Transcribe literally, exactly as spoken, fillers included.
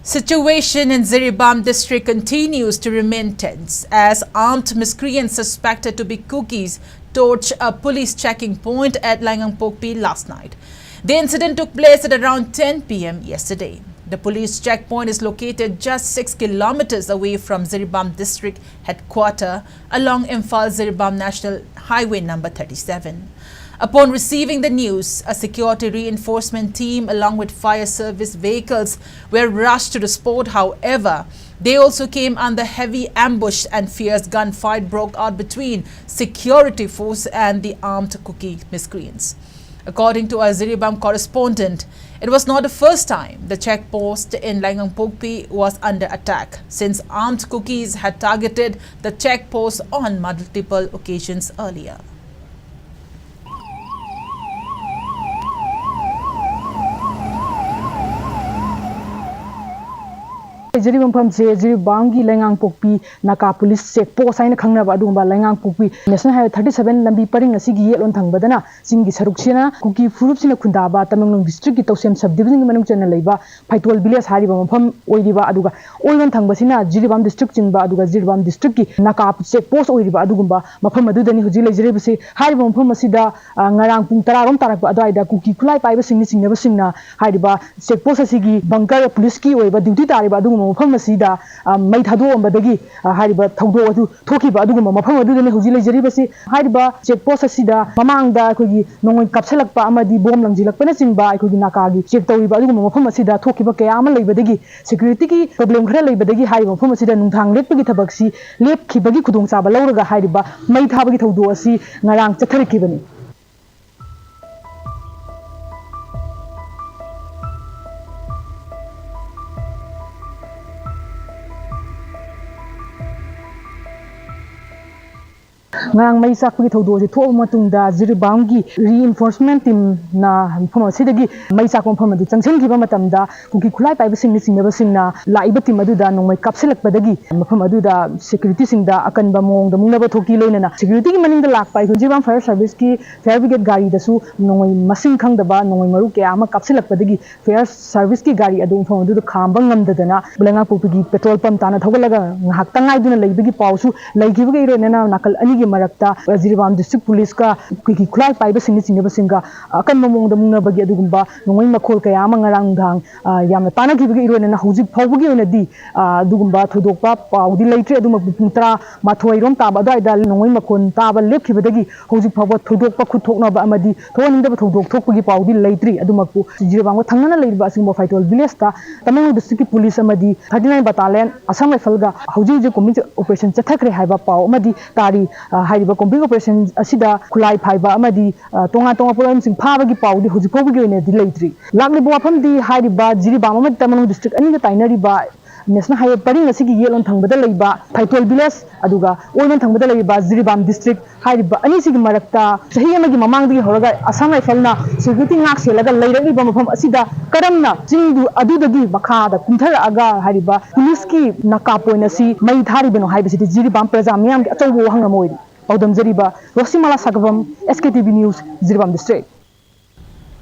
Situation in Jiribam district continues to remain tense as armed miscreants suspected to be Kukis torched a police checking point at Laingampokpi last night. The incident took place at around ten p m yesterday. The police checkpoint is located just six kilometers away from Jiribam district headquarter along Imphal Jiribam National Highway number thirty-seven. Upon receiving the news, a security reinforcement team along with fire service vehicles were rushed to the spot. However, they also came under heavy ambush and fierce gunfight broke out between security force and the armed Kuki miscreants. According to our Jiribam correspondent, it was not the first time the check post in Laingampokpi was under attack, since armed Kukis had targeted the check post on multiple occasions earlier. ꯂꯩꯖꯔꯤꯕ ꯃꯐꯝꯁꯦ ꯖꯤꯔꯤꯕꯥꯝꯒꯤ ꯂꯩꯉꯥꯡꯄꯣꯛꯄꯤ ꯅꯥꯀꯥ police check ꯄꯣꯁ ꯍꯥꯏꯅ ꯈꯪꯅꯕ ꯑꯗꯨꯒꯨꯝꯕ ꯂꯩꯉꯥꯡꯄꯣꯛꯄꯤ national highway thirty seven ꯂꯝꯕꯤ ꯄꯔꯤꯡ ꯑꯁꯤꯒꯤ ꯌꯦꯠꯂꯣꯝ ꯊꯪꯕꯗꯅ ꯆꯤꯡꯒꯤ ꯁꯔꯨꯛꯁꯤꯅ ꯀꯨꯀꯤ ꯐꯨꯔꯨꯞꯁꯤꯅ ꯈꯨꯟꯗꯥꯕ ꯇꯃꯦꯡꯂꯣꯡ ꯗꯤꯁꯇ꯭ꯔꯤꯛꯀꯤ ꯇꯧꯁꯦꯝ ꯁꯕ ꯗꯤꯕꯤꯖꯟꯒꯤ ꯃꯅꯨꯡ ꯆꯟꯅ ꯂꯩꯕ ꯐꯩꯇꯣꯜ ꯚꯤꯂꯦꯖ ꯍꯥꯏꯔꯤꯕ ꯃꯐꯝ ꯑꯣꯏꯔꯤꯕ, ꯑꯗꯨꯒ ꯑꯣꯏꯔꯣꯝ ꯊꯪꯕꯁꯤꯅ ꯖꯤꯔꯤꯕꯥꯝ ꯗꯤꯁꯇ꯭ꯔꯤꯛ ꯆꯤꯡꯕ, ꯑꯗꯨꯒ ꯖꯤꯔꯤꯕꯥꯝ ꯗꯤꯁꯇ꯭ꯔꯤꯛꯀꯤ ꯅꯥꯀꯥ ꯆꯦꯛ ꯄꯣꯁ ꯑꯣꯏꯔꯤꯕ ꯑꯗꯨꯒꯨꯝꯕ ꯃꯐꯝ ꯑꯗꯨꯗꯅꯤ ꯍꯧꯖꯤꯛ ꯂꯩꯖꯔꯤꯕꯁꯤ꯫ ꯍꯥꯏꯔꯤꯕ ꯃꯐꯝ ꯑꯁꯤꯗ, ꯑ, ꯉꯔꯥꯡ ꯄꯨꯡ ꯇꯔꯥꯔꯣꯝ ꯇꯥꯔꯛꯄ ꯑꯗꯨꯋꯥꯏꯗ ꯀꯨꯀꯤ ꯈꯨꯠꯂꯥꯏ ꯄꯥꯏꯕꯁꯤꯡꯅ ꯆꯤꯡꯅꯕꯁꯤꯡꯅ ꯍꯥꯏꯔꯤꯕ ꯆꯦꯛ ꯄꯣꯁ ꯑꯁꯤꯒꯤ ꯕꯪꯀꯔ ꯄꯨꯂꯤꯁꯀꯤ ꯑꯣꯏꯕ ꯗ꯭ꯌꯨꯇꯤ ꯇꯥꯔꯤꯕ ꯑꯗꯨꯒꯨꯝꯕ ꯃꯐꯝ ꯑꯁꯤꯗ, ꯑ, ꯃꯩ ꯊꯥꯗꯣꯛꯑꯝꯕꯗꯒꯤ, ꯑ, ꯍꯥꯏꯔꯤꯕ ꯊꯧꯗꯣꯛ ꯑꯗꯨ ꯊꯣꯛꯈꯤꯕ ꯑꯗꯨꯒꯨꯝꯕ ꯃꯐꯝ ꯑꯗꯨꯗꯅꯤ ꯍꯧꯖꯤꯛ ꯂꯩꯖꯔꯤꯕꯁꯤ꯫ ꯍꯥꯏꯔꯤꯕ ꯆꯦꯛ ꯄꯣꯁ ꯑꯁꯤꯗ ꯃꯃꯥꯡꯗ ꯑꯩꯈꯣꯏꯒꯤ ꯅꯣꯡꯃꯩ ꯀꯥꯞꯁꯤꯜꯂꯛꯄ ꯑꯃꯗꯤ ꯕꯣꯝ ꯂꯪꯁꯤꯜꯂꯛꯄꯅꯆꯤꯡꯕ ꯑꯩꯈꯣꯏꯒꯤ ꯅꯥꯀꯥꯒꯤ ꯆꯦꯛ ꯇꯧꯔꯤꯕ ꯑꯗꯨꯒꯨꯝꯕ ꯃꯐꯝ ꯑꯁꯤꯗ ꯊꯣꯛꯈꯤꯕ ꯀꯌꯥ ꯑꯃ ꯂꯩꯕꯗꯒꯤ, ꯁꯦꯀ꯭ꯌꯨꯔꯤꯇꯤꯒꯤ ꯄ꯭ꯔꯣꯕ꯭ꯂꯦꯝ ꯈꯔ ꯂꯩꯕꯗꯒꯤ ꯍꯥꯏꯔꯤꯕ ꯃꯐꯝ ꯑꯁꯤꯗ ꯅꯨꯡꯗꯥꯡ ꯂꯦꯛꯄꯒꯤ ꯊꯕꯛꯁꯤ ꯂꯦꯞꯈꯤꯕꯒꯤ ꯈꯨꯗꯣꯡꯆꯥꯕ ꯂꯧꯔꯒ ꯍꯥꯏꯔꯤꯕ ꯃꯩ ꯊꯥꯕꯒꯤ ꯊꯧꯗꯣꯛ ꯑꯁꯤ ꯉꯔꯥꯡ ꯆꯠꯊꯔꯛꯈꯤꯕꯅꯤ꯫ ꯉꯔꯥꯡ ꯃꯩ ꯆꯥꯛꯄꯒꯤ ꯊꯧꯗꯣꯛ ꯑꯁꯤ ꯊꯣꯛꯑꯕ ꯃꯇꯨꯡꯗ ꯖꯤꯔꯤꯕꯥꯝꯒꯤ reinforcement teamꯅ ꯃꯐꯝ ꯑꯁꯤꯗꯒꯤ ꯃꯩ ꯆꯥꯛꯄ ꯃꯐꯝ ꯑꯗꯨ ꯆꯪꯁꯤꯟꯈꯤꯕ ꯃꯇꯝꯗ ꯀꯨꯀꯤ ꯈꯨꯠꯂꯥꯏ ꯄꯥꯏꯕꯁꯤꯡꯅ ꯆꯤꯡꯅꯕꯁꯤꯡꯅ ꯂꯥꯛꯏꯕ team ꯑꯗꯨꯗ ꯅꯣꯡꯃꯩ ꯀꯥꯞꯁꯤꯜꯂꯛꯄꯗꯒꯤ ꯃꯐꯝ ꯑꯗꯨꯗ securityꯁꯤꯡꯗ ꯑꯀꯟꯕ ꯃꯑꯣꯡꯗ ꯃꯨꯛꯅꯕ ꯊꯣꯛꯈꯤ꯫ ꯂꯣꯏꯅꯅ securityꯒꯤ ꯃꯅꯤꯡꯗ ꯂꯥꯛꯄ ꯑꯩꯈꯣꯏ ꯖꯤꯔꯤꯕꯥꯝ fire serviceꯀꯤ fire brigade ꯒꯥꯔꯤꯗꯁꯨ ꯅꯣꯡꯃꯩ ꯃꯁꯤꯡ ꯈꯪꯗꯕ ꯅꯣꯡꯃꯩ ꯃꯔꯨ ꯀꯌꯥ ꯑꯃ ꯀꯥꯞꯁꯤꯜꯂꯛꯄꯗꯒꯤ fire serviceꯀꯤ ꯒꯥꯔꯤ ꯑꯗꯨ ꯃꯐꯝ ꯑꯗꯨꯗ ꯈꯥꯝꯕ ꯉꯝꯗꯗꯅ ꯂꯩꯉꯥꯛꯄꯣꯛꯄꯤꯒꯤ petrol pump ꯇꯥꯟꯅ ꯊꯧꯒꯠꯂꯒ ꯉꯥꯏꯍꯥꯛꯇ ꯉꯥꯏꯗꯨꯅ ꯂꯩꯕꯒꯤ ꯄꯥꯎꯁꯨ ꯂꯩꯈꯤꯕꯒ ꯏꯔꯣꯏꯅꯅ ꯅꯥꯀꯜ ꯑꯅꯤꯒꯤ ꯃꯔꯛꯇ ꯖꯤꯔꯤꯕꯥꯝ district policeꯀ ꯑꯩꯈꯣꯏꯒꯤ ꯈꯨꯠꯂꯥꯏ ꯄꯥꯏꯕꯁꯤꯡꯅ ꯆꯤꯡꯅꯕꯁꯤꯡꯒ ꯑꯀꯟꯕ ꯃꯑꯣꯡꯗ ꯃꯨꯛꯅꯕꯒꯤ ꯑꯗꯨꯒꯨꯝꯕ ꯅꯣꯡꯃꯩ ꯃꯈꯣꯜ ꯀꯌꯥ ꯑꯃ ꯉꯔꯥꯡ ꯅꯨꯡꯗꯥꯡ, ꯑ, ꯌꯥꯝꯅ ꯇꯥꯟꯅꯈꯤꯕꯒ ꯏꯔꯣꯏꯅꯅ ꯍꯧꯖꯤꯛ ꯐꯥꯎꯕꯒꯤ ꯑꯣꯏꯅꯗꯤ, ꯑ, ꯑꯗꯨꯒꯨꯝꯕ ꯊꯣꯏꯗꯣꯛꯄ ꯄꯥꯎꯗꯤ ꯂꯩꯇ꯭ꯔꯤ꯫ ꯑꯗꯨꯃꯛꯄꯨ ꯄꯨꯡ ꯇꯔꯥꯃꯥꯊꯣꯏ ꯔꯣꯝ ꯇꯥꯕ ꯑꯗꯨꯋꯥꯏꯗ ꯅꯣꯡꯃꯩ ꯃꯈꯣꯜ ꯇꯥꯕ ꯂꯦꯞꯈꯤꯕꯗꯒꯤ ꯍꯧꯖꯤꯛ ꯐꯥꯎꯕ ꯊꯣꯏꯗꯣꯛꯄ ꯈꯨꯠ ꯊꯣꯛꯅꯕ ꯑꯃꯗꯤ ꯊꯣꯛꯍꯟꯅꯤꯡꯗꯕ ꯊꯧꯗꯣꯛ ꯊꯣꯛꯄꯒꯤ ꯄꯥꯎꯗꯤ ꯂꯩꯇ꯭ꯔꯤ꯫ ꯑꯗꯨꯃꯛꯄꯨ ꯖꯤꯔꯤꯕꯥꯝꯒ ꯊꯪꯅꯅ ꯂꯩꯔꯤꯕ ꯑꯁꯤꯒꯨꯝꯕ ꯐꯥꯏꯇꯣꯜ villageꯇ ꯇꯃꯦꯡꯂꯣꯡ districtꯀꯤ police ꯑꯃꯗꯤ thirty nine battalion Assam Rifleꯒ ꯍꯧꯖꯤꯛ ꯍꯧꯖꯤꯛ combined operation ꯆꯠꯊꯈ꯭ꯔꯦ ꯍꯥꯏꯕ ꯄꯥꯎ ꯑꯃꯗꯤ ꯇꯥꯔꯤ꯫ ꯑ, ꯍꯥꯏꯔꯤꯕ combined operation ꯑꯁꯤꯗ ꯈꯨꯠꯂꯥꯏ ꯐꯥꯏꯕ ꯑꯃꯗꯤ, ꯑ, ꯇꯣꯉꯥꯟ ꯇꯣꯉꯥꯟꯕ ꯄꯣꯠꯂꯝꯁꯤꯡ ꯐꯥꯕꯒꯤ ꯄꯥꯎꯗꯤ ꯍꯧꯖꯤꯛ ꯐꯥꯎꯕꯒꯤ ꯑꯣꯏꯅꯗꯤ ꯂꯩꯇ꯭ꯔꯤ꯫ ꯂꯥꯛꯂꯤꯕ ꯋꯥꯐꯝꯗꯤ ꯍꯥꯏꯔꯤꯕ ꯖꯤꯔꯤꯕꯥꯝ ꯑꯃꯗꯤ ꯇꯃꯦꯡꯂꯣꯡ district ꯑꯅꯤꯒ ꯇꯥꯏꯅꯔꯤꯕ national highway ꯄꯔꯤꯡ ꯑꯁꯤꯒꯤ ꯌꯦꯠꯂꯣꯝ ꯊꯪꯕꯗ ꯂꯩꯕ ꯐꯥꯏꯇꯣꯜ village ꯑꯗꯨꯒ ꯑꯣꯏꯔꯣꯝ ꯊꯪꯕꯗ ꯂꯩꯔꯤꯕ ꯖꯤꯔꯤꯕꯥꯝ district ꯍꯥꯏꯔꯤꯕ ꯑꯅꯤꯁꯤꯒꯤ ꯃꯔꯛꯇ ꯆꯍꯤ ꯑꯃꯒꯤ ꯃꯃꯥꯡꯗꯒꯤ ꯍꯧꯔꯒ Assam Rifleꯅ security ꯉꯥꯛ ꯁꯦꯜꯂꯒ ꯂꯩꯔꯛꯂꯤꯕ ꯃꯐꯝ ꯑꯁꯤꯗ ꯀꯔꯝꯅ ꯆꯤꯡꯗꯨ ꯑꯗꯨꯗꯒꯤ ꯃꯈꯥꯗ ꯀꯨꯝꯊꯔꯛꯑꯒ ꯍꯥꯏꯔꯤꯕ policeꯀꯤ ꯅꯥꯀꯥꯞ ꯑꯣꯏꯅ ꯁꯤ ꯃꯩ ꯊꯥꯔꯤꯕꯅꯣ ꯍꯥꯏꯕꯁꯤꯗꯤ ꯖꯤꯔꯤꯕꯥꯝ ꯄ꯭ꯔꯖꯥ ꯃꯤꯌꯥꯝꯒꯤ ꯑꯆꯧꯕ ꯋꯥꯍꯪ ꯑꯃ ꯑꯣꯏꯔꯤ꯫ ꯄꯥꯎꯗꯝꯖꯔꯤꯕ ꯔꯣꯁꯤꯃꯥꯂꯥ ꯁꯥꯒꯕꯝ, S K T V News, Jiribam district꯫